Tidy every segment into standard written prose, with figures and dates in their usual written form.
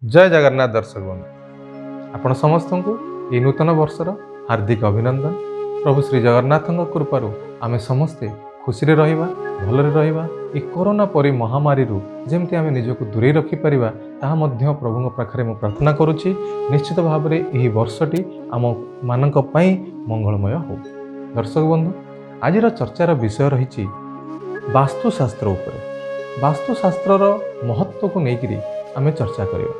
ଜୟ ଜଗନ୍ନାଥ ଦର୍ଶକ ବନ୍ଧୁ, ଆପଣ ସମସ୍ତଙ୍କୁ ଏହି ନୂତନ ବର୍ଷର ହାର୍ଦ୍ଦିକ ଅଭିନନ୍ଦନ। ପ୍ରଭୁ ଶ୍ରୀ ଜଗନ୍ନାଥଙ୍କ କୃପାରୁ ଆମେ ସମସ୍ତେ ଖୁସିରେ ରହିବା, ଭଲରେ ରହିବା। ଏ କରୋନା ପରି ମହାମାରୀରୁ ଯେମିତି ଆମେ ନିଜକୁ ଦୂରେଇ ରଖିପାରିବା, ତାହା ମଧ୍ୟ ପ୍ରଭୁଙ୍କ ପାଖରେ ମୁଁ ପ୍ରାର୍ଥନା କରୁଛି। ନିଶ୍ଚିତ ଭାବରେ ଏହି ବର୍ଷଟି ଆମ ମାନଙ୍କ ପାଇଁ ମଙ୍ଗଳମୟ ହେଉ। ଦର୍ଶକ ବନ୍ଧୁ, ଆଜିର ଚର୍ଚ୍ଚାର ବିଷୟ ରହିଛି ବାସ୍ତୁଶାସ୍ତ୍ର ଉପରେ। ବାସ୍ତୁଶାସ୍ତ୍ରର ମହତ୍ତ୍ୱକୁ ନେଇକରି ଆମେ ଚର୍ଚ୍ଚା କରିବା।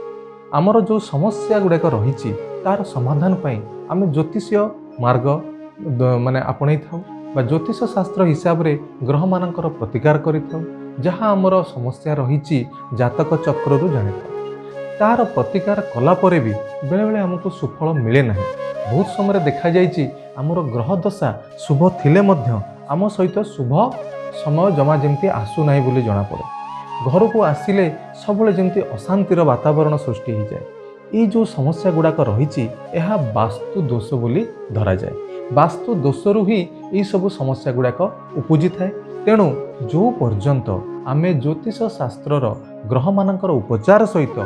ଆମର ଯେଉଁ ସମସ୍ୟା ଗୁଡ଼ାକ ରହିଛି, ତାର ସମାଧାନ ପାଇଁ ଆମେ ଜ୍ୟୋତିଷୀୟ ମାର୍ଗ ମାନେ ଆପଣେଇଥାଉ ବା ଜ୍ୟୋତିଷ ଶାସ୍ତ୍ର ହିସାବରେ ଗ୍ରହମାନଙ୍କର ପ୍ରତିକାର କରିଥାଉ। ଯାହା ଆମର ସମସ୍ୟା ରହିଛି, ଜାତକ ଚକ୍ରରୁ ଜାଣିଥାଉ। ତାର ପ୍ରତିକାର କଲା ପରେ ବି ବେଳେବେଳେ ଆମକୁ ସୁଫଳ ମିଳେ ନାହିଁ। ବହୁତ ସମୟରେ ଦେଖାଯାଇଛି, ଆମର ଗ୍ରହ ଦଶା ଶୁଭ ଥିଲେ ମଧ୍ୟ ଆମ ସହିତ ଶୁଭ ସମୟ ଜମା ଯେମିତି ଆସୁନାହିଁ ବୋଲି ଜଣାପଡ଼େ। ଘରକୁ ଆସିଲେ ସବୁବେଳେ ଯେମିତି ଅଶାନ୍ତିର ବାତାବରଣ ସୃଷ୍ଟି ହେଇଯାଏ। ଏଇ ଯେଉଁ ସମସ୍ୟା ଗୁଡ଼ାକ ରହିଛି, ଏହା ବାସ୍ତୁ ଦୋଷ ବୋଲି ଧରାଯାଏ। ବାସ୍ତୁ ଦୋଷରୁ ହିଁ ଏଇସବୁ ସମସ୍ୟା ଗୁଡ଼ାକ ଉପୁଜିଥାଏ। ତେଣୁ ଯେଉଁ ପର୍ଯ୍ୟନ୍ତ ଆମେ ଜ୍ୟୋତିଷ ଶାସ୍ତ୍ରର ଗ୍ରହମାନଙ୍କର ଉପଚାର ସହିତ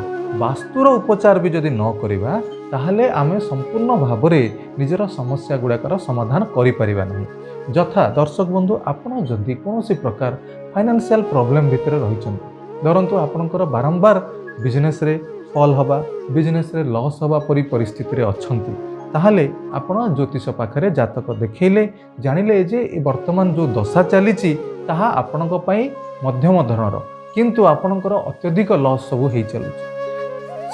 ବାସ୍ତୁର ଉପଚାର ବି ଯଦି ନ କରିବା, ତାହେଲେ ଆମେ ସମ୍ପୂର୍ଣ୍ଣ ଭାବରେ ନିଜର ସମସ୍ୟା ଗୁଡ଼ାକର ସମାଧାନ କରିପାରିବା ନାହିଁ। ଯଥା ଦର୍ଶକ ବନ୍ଧୁ, ଆପଣ ଯଦି କୌଣସି ପ୍ରକାର ଫାଇନାନ୍ସିଆଲ ପ୍ରୋବ୍ଲେମ୍ ଭିତରେ ରହିଛନ୍ତି, ଧରନ୍ତୁ ଆପଣଙ୍କର ବାରମ୍ବାର ବିଜନେସ୍ରେ ଫଲ୍ ହେବା, ବିଜନେସ୍ରେ ଲସ୍ ହେବା ପରି ପରିସ୍ଥିତିରେ ଅଛନ୍ତି, ତାହେଲେ ଆପଣ ଜ୍ୟୋତିଷ ପାଖରେ ଜାତକ ଦେଖେଇଲେ, ଜାଣିଲେ ଯେ ଏ ବର୍ତ୍ତମାନ ଯେଉଁ ଦଶା ଚାଲିଛି ତାହା ଆପଣଙ୍କ ପାଇଁ ମଧ୍ୟମ ଧରଣର, କିନ୍ତୁ ଆପଣଙ୍କର ଅତ୍ୟଧିକ ଲସ୍ ସବୁ ହେଇ ଚାଲୁଛି।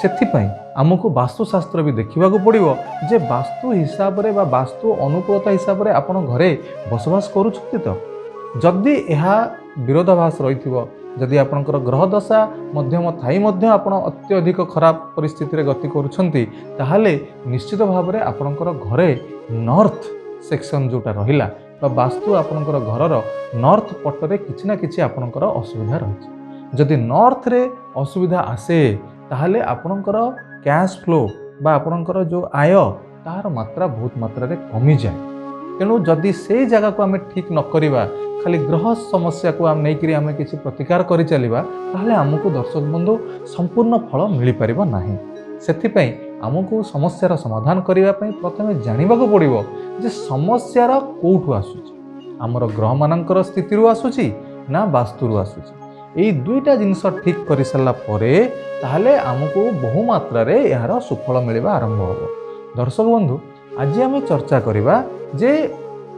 ସେଥିପାଇଁ ଆମକୁ ବାସ୍ତୁଶାସ୍ତ୍ର ବି ଦେଖିବାକୁ ପଡ଼ିବ ଯେ ବାସ୍ତୁ ହିସାବରେ ବା ବାସ୍ତୁ ଅନୁକୂଳତା ହିସାବରେ ଆପଣ ଘରେ ବସବାସ କରୁଛନ୍ତି ତ। ଯଦି ଏହା ବିରୋଧାଭାସ ରହିଥିବ, ଯଦି ଆପଣଙ୍କର ଗ୍ରହ ଦଶା ମଧ୍ୟମ ଥାଇ ମଧ୍ୟ ଆପଣ ଅତ୍ୟଧିକ ଖରାପ ପରିସ୍ଥିତିରେ ଗତି କରୁଛନ୍ତି, ତାହେଲେ ନିଶ୍ଚିତ ଭାବରେ ଆପଣଙ୍କର ଘରେ ନର୍ଥ ସେକ୍ସନ୍ ଯେଉଁଟା ରହିଲା ବା ବାସ୍ତୁ, ଆପଣଙ୍କର ଘରର ନର୍ଥ ପଟରେ କିଛି ନା କିଛି ଆପଣଙ୍କର ଅସୁବିଧା ରହିଛି। ଯଦି ନର୍ଥରେ ଅସୁବିଧା ଆସେ, ତାହେଲେ ଆପଣଙ୍କର କ୍ୟାସ୍ ଫ୍ଲୋ ବା ଆପଣଙ୍କର ଯେଉଁ ଆୟ, ତାହାର ମାତ୍ରା ବହୁତ ମାତ୍ରାରେ କମିଯାଏ। ତେଣୁ ଯଦି ସେଇ ଜାଗାକୁ ଆମେ ଠିକ୍ ନ କରିବା, ଖାଲି ଗ୍ରହ ସମସ୍ୟାକୁ ଆମେ ନେଇକରି ଆମେ କିଛି ପ୍ରତିକାର କରିଚାଲିବା, ତାହେଲେ ଆମକୁ ଦର୍ଶକ ବନ୍ଧୁ ସମ୍ପୂର୍ଣ୍ଣ ଫଳ ମିଳିପାରିବ ନାହିଁ। ସେଥିପାଇଁ ଆମକୁ ସମସ୍ୟାର ସମାଧାନ କରିବା ପାଇଁ ପ୍ରଥମେ ଜାଣିବାକୁ ପଡ଼ିବ ଯେ ସମସ୍ୟାର କେଉଁଠୁ ଆସୁଛି, ଆମର ଗ୍ରହମାନଙ୍କର ସ୍ଥିତିରୁ ଆସୁଛି ନା ବାସ୍ତୁରୁ ଆସୁଛି। ଏଇ ଦୁଇଟା ଜିନିଷ ଠିକ୍ କରିସାରିଲା ପରେ ତାହେଲେ ଆମକୁ ବହୁ ମାତ୍ରାରେ ଏହାର ସୁଫଳ ମିଳିବା ଆରମ୍ଭ ହେବ। ଦର୍ଶକ ବନ୍ଧୁ, ଆଜି ଆମେ ଚର୍ଚ୍ଚା କରିବା ଯେ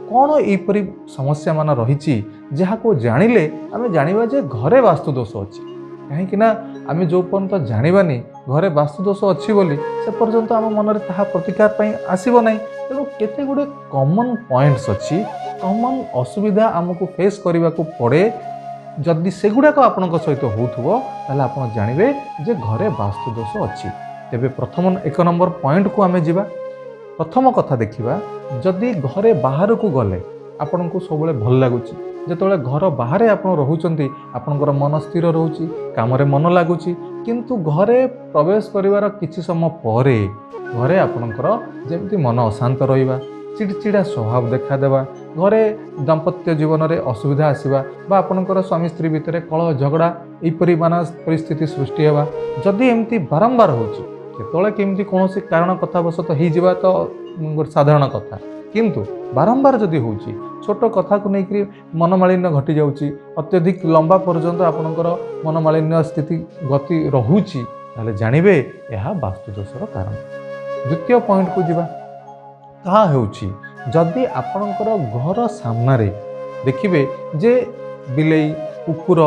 କ'ଣ ଏହିପରି ସମସ୍ୟାମାନ ରହିଛି, ଯାହାକୁ ଜାଣିଲେ ଆମେ ଜାଣିବା ଯେ ଘରେ ବାସ୍ତୁଦୋଷ ଅଛି। କାହିଁକି ନା ଆମେ ଯେଉଁ ପର୍ଯ୍ୟନ୍ତ ଜାଣିବାନି ଘରେ ବାସ୍ତୁଦୋଷ ଅଛି ବୋଲି, ସେ ପର୍ଯ୍ୟନ୍ତ ଆମ ମନରେ ତାହା ପ୍ରତିକାର ପାଇଁ ଆସିବ ନାହିଁ। ତେଣୁ କେତେ ଗୁଡ଼ିଏ କମନ୍ ପଏଣ୍ଟସ୍ ଅଛି, କମନ୍ ଅସୁବିଧା ଆମକୁ ଫେସ୍ କରିବାକୁ ପଡ଼େ। ଯଦି ସେଗୁଡ଼ାକ ଆପଣଙ୍କ ସହିତ ହେଉଥିବ, ତାହେଲେ ଆପଣ ଜାଣିବେ ଯେ ଘରେ ବାସ୍ତୁଦୋଷ ଅଛି। ତେବେ ପ୍ରଥମ ଏକ ନମ୍ବର ପଏଣ୍ଟକୁ ଆମେ ଯିବା। ପ୍ରଥମ କଥା ଦେଖିବା, ଯଦି ଘରେ ବାହାରକୁ ଗଲେ ଆପଣଙ୍କୁ ସବୁବେଳେ ଭଲ ଲାଗୁଛି, ଯେତେବେଳେ ଘର ବାହାରେ ଆପଣ ରହୁଛନ୍ତି, ଆପଣଙ୍କର ମନ ସ୍ଥିର ରହୁଛି, କାମରେ ମନ ଲାଗୁଛି, କିନ୍ତୁ ଘରେ ପ୍ରବେଶ କରିବାର କିଛି ସମୟ ପରେ ଘରେ ଆପଣଙ୍କର ଯେମିତି ମନ ଅଶାନ୍ତ ରହିବା, ଚିଡ଼ଚିଡ଼ା ସ୍ୱଭାବ ଦେଖାଦେବା, ଘରେ ଦାମ୍ପତ୍ୟ ଜୀବନରେ ଅସୁବିଧା ଆସିବା ବା ଆପଣଙ୍କର ସ୍ୱାମୀ ସ୍ତ୍ରୀ ଭିତରେ କଳହ ଝଗଡ଼ା ଏହିପରି ମାନ ପରିସ୍ଥିତି ସୃଷ୍ଟି ହେବା, ଯଦି ଏମିତି ବାରମ୍ବାର ହେଉଛି, କେତେବେଳେ କେମିତି କୌଣସି କାରଣ କଥାବଶତଃ ହେଇଯିବା ତ ଗୋଟେ ସାଧାରଣ କଥା, କିନ୍ତୁ ବାରମ୍ବାର ଯଦି ହେଉଛି, ଛୋଟ କଥାକୁ ନେଇକରି ମନମାଳିନ୍ୟ ଘଟିଯାଉଛି, ଅତ୍ୟଧିକ ଲମ୍ବା ପର୍ଯ୍ୟନ୍ତ ଆପଣଙ୍କର ମନମାଳିନ୍ୟ ସ୍ଥିତି ଗତି ରହୁଛି, ତାହେଲେ ଜାଣିବେ ଏହା ବାସ୍ତୁଦୋଷର କାରଣ। ଦ୍ୱିତୀୟ ପଏଣ୍ଟକୁ ଯିବା। ତାହା ହେଉଛି, ଯଦି ଆପଣଙ୍କର ଘର ସାମ୍ନାରେ ଦେଖିବେ ଯେ ବିଲେଇ, କୁକୁର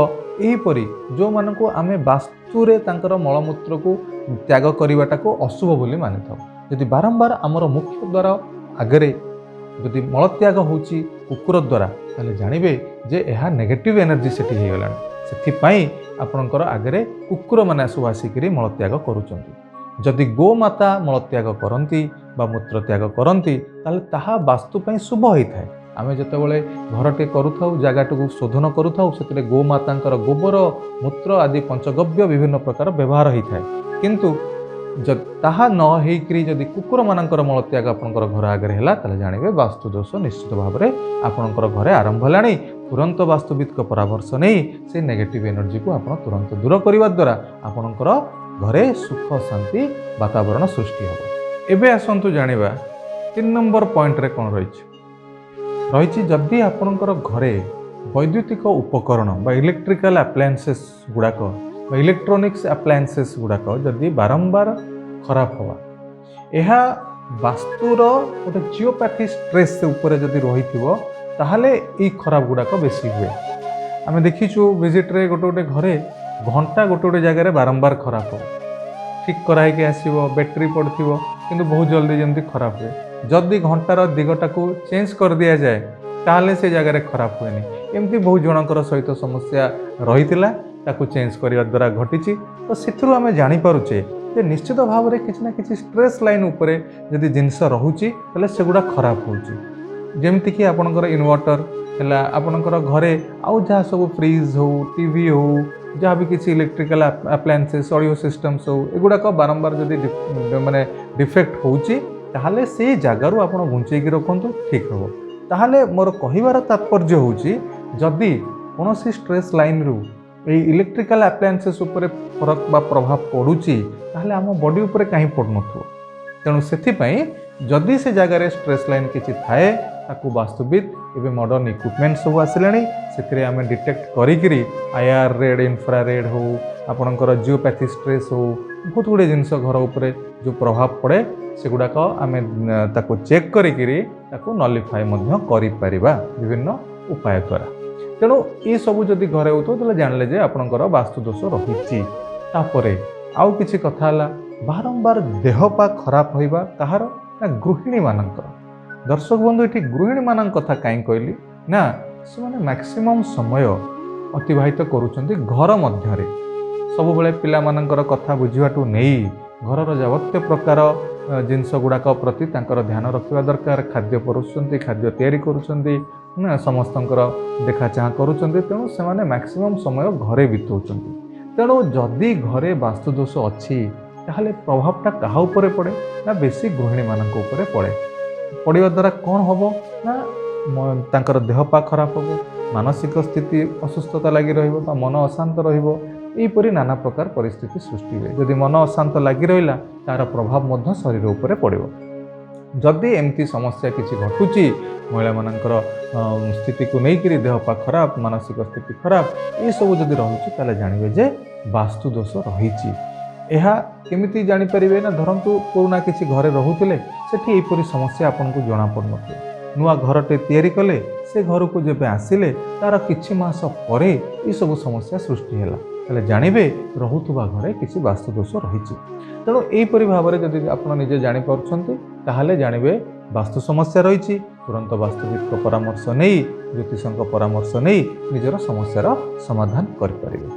ଏହିପରି ଯେଉଁମାନଙ୍କୁ ଆମେ ବାସ୍ତୁରେ ତାଙ୍କର ମଳମୂତ୍ରକୁ ତ୍ୟାଗ କରିବାଟାକୁ ଅଶୁଭ ବୋଲି ମାନିଥାଉ, ଯଦି ବାରମ୍ବାର ଆମର ମୁଖ୍ୟ ଦ୍ୱାର ଆଗରେ ଯଦି ମଳତ୍ୟାଗ ହେଉଛି କୁକୁର ଦ୍ୱାରା, ତାହେଲେ ଜାଣିବେ ଯେ ଏହା ନେଗେଟିଭ୍ ଏନର୍ଜି ସେଠି ହେଇଗଲାଣି। ସେଥିପାଇଁ ଆପଣଙ୍କର ଆଗରେ କୁକୁରମାନେ ସବୁ ଆସିକରି ମଳତ୍ୟାଗ କରୁଛନ୍ତି। ଯଦି ଗୋମାତା ମଳତ୍ୟାଗ କରନ୍ତି ବା ମୂତ୍ର ତ୍ୟାଗ କରନ୍ତି, ତାହେଲେ ତାହା ବାସ୍ତୁ ପାଇଁ ଶୁଭ ହୋଇଥାଏ। ଆମେ ଯେତେବେଳେ ଘରଟେ କରୁଥାଉ, ଜାଗାଟିକୁ ଶୋଧନ କରୁଥାଉ, ସେଥିରେ ଗୋମାତାଙ୍କର ଗୋବର, ମୂତ୍ର ଆଦି ପଞ୍ଚଗବ୍ୟ ବିଭିନ୍ନ ପ୍ରକାର ବ୍ୟବହାର ହୋଇଥାଏ। କିନ୍ତୁ ତାହା ନ ହେଇକରି ଯଦି କୁକୁରମାନଙ୍କର ମଳତ୍ୟାଗ ଆପଣଙ୍କର ଘର ଆଗରେ ହେଲା, ତାହେଲେ ଜାଣିବେ ବାସ୍ତୁଦୋଷ ନିଶ୍ଚିତ ଭାବରେ ଆପଣଙ୍କର ଘରେ ଆରମ୍ଭ ହେଲାଣି। ତୁରନ୍ତ ବାସ୍ତୁବିତ୍ଙ୍କ ପରାମର୍ଶ ନେଇ ସେ ନେଗେଟିଭ୍ ଏନର୍ଜିକୁ ଆପଣ ତୁରନ୍ତ ଦୂର କରିବା ଦ୍ୱାରା ଆପଣଙ୍କର ଘରେ ସୁଖ ଶାନ୍ତି ବାତାବରଣ ସୃଷ୍ଟି ହେବ। ଏବେ ଆସନ୍ତୁ ଜାଣିବା 3 ନମ୍ବର ପଏଣ୍ଟରେ କ'ଣ ରହିଛି। ରହିଛି, ଯଦି ଆପଣଙ୍କର ଘରେ ବୈଦ୍ୟୁତିକ ଉପକରଣ ବା ଇଲେକ୍ଟ୍ରିକାଲ ଆପ୍ଲାଏନ୍ସେସ୍ ଗୁଡ଼ାକ ବା ଇଲେକ୍ଟ୍ରୋନିକ୍ସ ଆପ୍ଲାଏନ୍ସେସ୍ ଗୁଡ଼ାକ ଯଦି ବାରମ୍ବାର ଖରାପ ହେବା, ଏହା ବାସ୍ତୁର ଗୋଟେ ଜିଓପାଥି ଷ୍ଟ୍ରେସ୍ ଉପରେ ଯଦି ରହିଥିବ, ତାହେଲେ ଏଇ ଖରାପ ଗୁଡ଼ାକ ବେଶୀ ହୁଏ। ଆମେ ଦେଖିଛୁ ଭିଜିଟ୍ରେ, ଗୋଟେ ଗୋଟେ ଘରେ ଘଣ୍ଟା ଗୋଟେ ଗୋଟେ ଜାଗାରେ ବାରମ୍ବାର ଖରାପ ହେବ। ଠିକ୍ କରାହେଇକି ଆସିବ, ବ୍ୟାଟେରୀ ପଡ଼ିଥିବ, କିନ୍ତୁ ବହୁତ ଜଲ୍ଦି ଯେମିତି ଖରାପ ହୁଏ। ଯଦି ଘଣ୍ଟାର ଦିଗଟାକୁ ଚେଞ୍ଜ କରିଦିଆଯାଏ, ତାହେଲେ ସେ ଜାଗାରେ ଖରାପ ହୁଏନି। ଏମିତି ବହୁତ ଜଣଙ୍କର ସହିତ ସମସ୍ୟା ରହିଥିଲା, ତାକୁ ଚେଞ୍ଜ କରିବା ଦ୍ୱାରା ଘଟିଛି। ତ ସେଥିରୁ ଆମେ ଜାଣିପାରୁଛେ ଯେ ନିଶ୍ଚିତ ଭାବରେ କିଛି ନା କିଛି ଷ୍ଟ୍ରେସ୍ ଲାଇନ୍ ଉପରେ ଯଦି ଜିନିଷ ରହୁଛି, ତାହେଲେ ସେଗୁଡ଼ା ଖରାପ ହେଉଛି। ଯେମିତିକି ଆପଣଙ୍କର ଇନଭର୍ଟର ହେଲା, ଆପଣଙ୍କର ଘରେ ଆଉ ଯାହା ସବୁ ଫ୍ରିଜ୍ ହଉ, ଟିଭି ହଉ, ଯାହା ବି କିଛି ଇଲେକ୍ଟ୍ରିକାଲ ଆପ୍ଲାଏନ୍ସେସ୍, ଅଡ଼ିଓ ସିଷ୍ଟମ୍ସ ହଉ, ଏଗୁଡ଼ାକ ବାରମ୍ବାର ଯଦି ମାନେ ଡିଫେକ୍ଟ ହେଉଛି, ତାହେଲେ ସେଇ ଜାଗାରୁ ଆପଣ ଘୁଞ୍ଚେଇକି ରଖନ୍ତୁ, ଠିକ୍ ହେବ। ତାହେଲେ ମୋର କହିବାର ତାତ୍ପର୍ଯ୍ୟ ହେଉଛି, ଯଦି କୌଣସି ଷ୍ଟ୍ରେସ୍ ଲାଇନ୍ରୁ ଏଇ ଇଲେକ୍ଟ୍ରିକାଲ ଆପ୍ଲାଏନ୍ସେସ୍ ଉପରେ ଫରକ ବା ପ୍ରଭାବ ପଡ଼ୁଛି, ତାହେଲେ ଆମ ବଡି ଉପରେ କାହିଁ ପଡ଼ୁନଥିବ? ତେଣୁ ସେଥିପାଇଁ ଯଦି ସେ ଜାଗାରେ ଷ୍ଟ୍ରେସ୍ ଲାଇନ୍ କିଛି ଥାଏ, ତାକୁ ବାସ୍ତୁବିତ୍, ଏବେ ମଡ଼ର୍ଣ୍ଣ ଇକ୍ୱିପମେଣ୍ଟ ସବୁ ଆସିଲାଣି, ସେଥିରେ ଆମେ ଡିଟେକ୍ଟ କରିକିରି ଆଇଆର୍ ରେଡ୍, ଇନଫ୍ରାରେଡ୍ ହଉ, ଆପଣଙ୍କର ଜିଓପାଥି ଷ୍ଟ୍ରେସ୍ ହଉ, ବହୁତ ଗୁଡ଼ିଏ ଜିନିଷ ଘର ଉପରେ ଯେଉଁ ପ୍ରଭାବ ପଡ଼େ, ସେଗୁଡ଼ାକ ଆମେ ତାକୁ ଚେକ୍ କରିକିରି ତାକୁ ନଲିଫାଏ ମଧ୍ୟ କରିପାରିବା ବିଭିନ୍ନ ଉପାୟ ଦ୍ୱାରା। ତେଣୁ ଏସବୁ ଯଦି ଘରେ ହେଉଥିବ, ତାହେଲେ ଜାଣିଲେ ଯେ ଆପଣଙ୍କର ବାସ୍ତୁଦୋଷ ରହିଛି। ତାପରେ ଆଉ କିଛି କଥା ହେଲା ବାରମ୍ବାର ଦେହ ପା ଖରାପ ରହିବା। କାହାର ନା ଗୃହିଣୀମାନଙ୍କର। ଦର୍ଶକ ବନ୍ଧୁ, ଏଠି ଗୃହିଣୀମାନଙ୍କ କଥା କାହିଁ କହିଲି ନା ସେମାନେ ମ୍ୟାକ୍ସିମମ୍ ସମୟ ଅତିବାହିତ କରୁଛନ୍ତି ଘର ମଧ୍ୟରେ। ସବୁବେଳେ ପିଲାମାନଙ୍କର କଥା ବୁଝିବାଠୁ ନେଇ ଘରର ଯାବତୀୟ ପ୍ରକାର ଜିନିଷ ଗୁଡ଼ାକ ପ୍ରତି ତାଙ୍କର ଧ୍ୟାନ ରଖିବା ଦରକାର। ଖାଦ୍ୟ ପରସୁଛନ୍ତି, ଖାଦ୍ୟ ତିଆରି କରୁଛନ୍ତି ନା, ସମସ୍ତଙ୍କର ଦେଖା ଚାହାଁ କରୁଛନ୍ତି। ତେଣୁ ସେମାନେ ମ୍ୟାକ୍ସିମମ୍ ସମୟ ଘରେ ବିତାଉଛନ୍ତି। ତେଣୁ ଯଦି ଘରେ ବାସ୍ତୁଦୋଷ ଅଛି, ତାହେଲେ ପ୍ରଭାବଟା କାହା ଉପରେ ପଡ଼େ ନା ବେଶୀ ଗୃହିଣୀମାନଙ୍କ ଉପରେ ପଡ଼େ। ପଡ଼ିବା ଦ୍ୱାରା କ'ଣ ହେବ ନା ତାଙ୍କର ଦେହ ପା ଖରାପ ହେବ, ମାନସିକ ସ୍ଥିତି ଅସୁସ୍ଥତା ଲାଗି ରହିବ ବା ମନ ଅଶାନ୍ତ ରହିବ। ଏହିପରି ନାନା ପ୍ରକାର ପରିସ୍ଥିତି ସୃଷ୍ଟି ହୁଏ। ଯଦି ମନ ଅଶାନ୍ତ ଲାଗି ରହିଲା, ତାର ପ୍ରଭାବ ମଧ୍ୟ ଶରୀର ଉପରେ ପଡ଼ିବ। ଯଦି ଏମିତି ସମସ୍ୟା କିଛି ଘଟୁଛି, ମହିଳାମାନଙ୍କର ସ୍ଥିତିକୁ ନେଇକରି ଦେହ ପା ଖରାପ, ମାନସିକ ସ୍ଥିତି ଖରାପ, ଏସବୁ ଯଦି ରହୁଛି, ତାହେଲେ ଜାଣିବେ ଯେ ବାସ୍ତୁଦୋଷ ରହିଛି। ଏହା କେମିତି ଜାଣିପାରିବେ ନା ଧରନ୍ତୁ ପୁରୁଣା କିଛି ଘରେ ରହୁଥିଲେ, ସେଠି ଏହିପରି ସମସ୍ୟା ଆପଣଙ୍କୁ ଜଣାପଡ଼ୁନଥିବ। ନୂଆ ଘରଟେ ତିଆରି କଲେ, ସେ ଘରକୁ ଯେବେ ଆସିଲେ, ତାର କିଛି ମାସ ପରେ ଏସବୁ ସମସ୍ୟା ସୃଷ୍ଟି ହେଲା, ତାହେଲେ ଜାଣିବେ ରହୁଥିବା ଘରେ କିଛି ବାସ୍ତୁଦୋଷ ରହିଛି। ତେଣୁ ଏହିପରି ଭାବରେ ଯଦି ଆପଣ ନିଜେ ଜାଣିପାରୁଛନ୍ତି, ତାହେଲେ ଜାଣିବେ ବାସ୍ତୁ ସମସ୍ୟା ରହିଛି। ତୁରନ୍ତ ବାସ୍ତୁବିତ୍ଙ୍କ ପରାମର୍ଶ ନେଇ, ଜ୍ୟୋତିଷଙ୍କ ପରାମର୍ଶ ନେଇ ନିଜର ସମସ୍ୟାର ସମାଧାନ କରିପାରିବେ।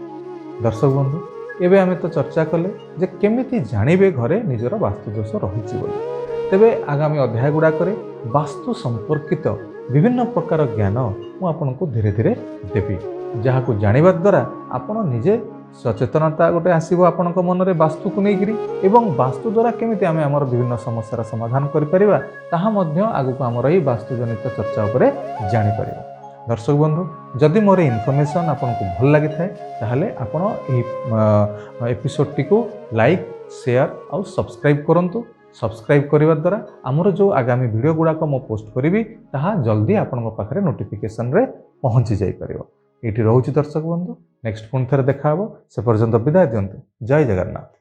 ଦର୍ଶକ ବନ୍ଧୁ, ଏବେ ଆମେ ତ ଚର୍ଚ୍ଚା କଲେ ଯେ କେମିତି ଜାଣିବେ ଘରେ ନିଜର ବାସ୍ତୁଦୋଷ ରହିଛି ବୋଲି। ତେବେ ଆଗାମୀ ଅଧ୍ୟାୟ ଗୁଡ଼ାକରେ ବାସ୍ତୁ ସମ୍ପର୍କିତ ବିଭିନ୍ନ ପ୍ରକାର ଜ୍ଞାନ ମୁଁ ଆପଣଙ୍କୁ ଧୀରେ ଧୀରେ ଦେବି, ଯାହାକୁ ଜାଣିବା ଦ୍ୱାରା ଆପଣ ନିଜେ ସଚେତନତା ଗୋଟେ ଆସିବ ଆପଣଙ୍କ ମନରେ ବାସ୍ତୁକୁ ନେଇକରି ଏବଂ ବାସ୍ତୁ ଦ୍ୱାରା କେମିତି ଆମେ ଆମର ବିଭିନ୍ନ ସମସ୍ୟାର ସମାଧାନ କରିପାରିବା, ତାହା ମଧ୍ୟ ଆଗକୁ ଆମର ଏଇ ବାସ୍ତୁଜନିତ ଚର୍ଚ୍ଚା ଉପରେ ଜାଣିପାରିବା। ଦର୍ଶକ ବନ୍ଧୁ, ଯଦି ମୋର ଇନଫର୍ମେସନ୍ ଆପଣଙ୍କୁ ଭଲ ଲାଗିଥାଏ, ତାହେଲେ ଆପଣ ଏହି ଏପିସୋଡ଼ଟିକୁ ଲାଇକ୍, ସେୟାର ଆଉ ସବସ୍କ୍ରାଇବ୍ କରନ୍ତୁ। ସବସ୍କ୍ରାଇବ୍ କରିବା ଦ୍ୱାରା ଆମର ଯେଉଁ ଆଗାମୀ ଭିଡ଼ିଓ ଗୁଡ଼ାକ ମୁଁ ପୋଷ୍ଟ କରିବି, ତାହା ଜଲ୍ଦି ଆପଣଙ୍କ ପାଖରେ ନୋଟିଫିକେସନରେ ପହଞ୍ଚି ଯାଇପାରିବ। ଏଇଠି ରହୁଛି ଦର୍ଶକ ବନ୍ଧୁ, ନେକ୍ସଟ ପୁଣି ଥରେ ଦେଖା ହେବ। ସେ ପର୍ଯ୍ୟନ୍ତ ବିଦାୟ ଦିଅନ୍ତୁ। ଜୟ ଜଗନ୍ନାଥ।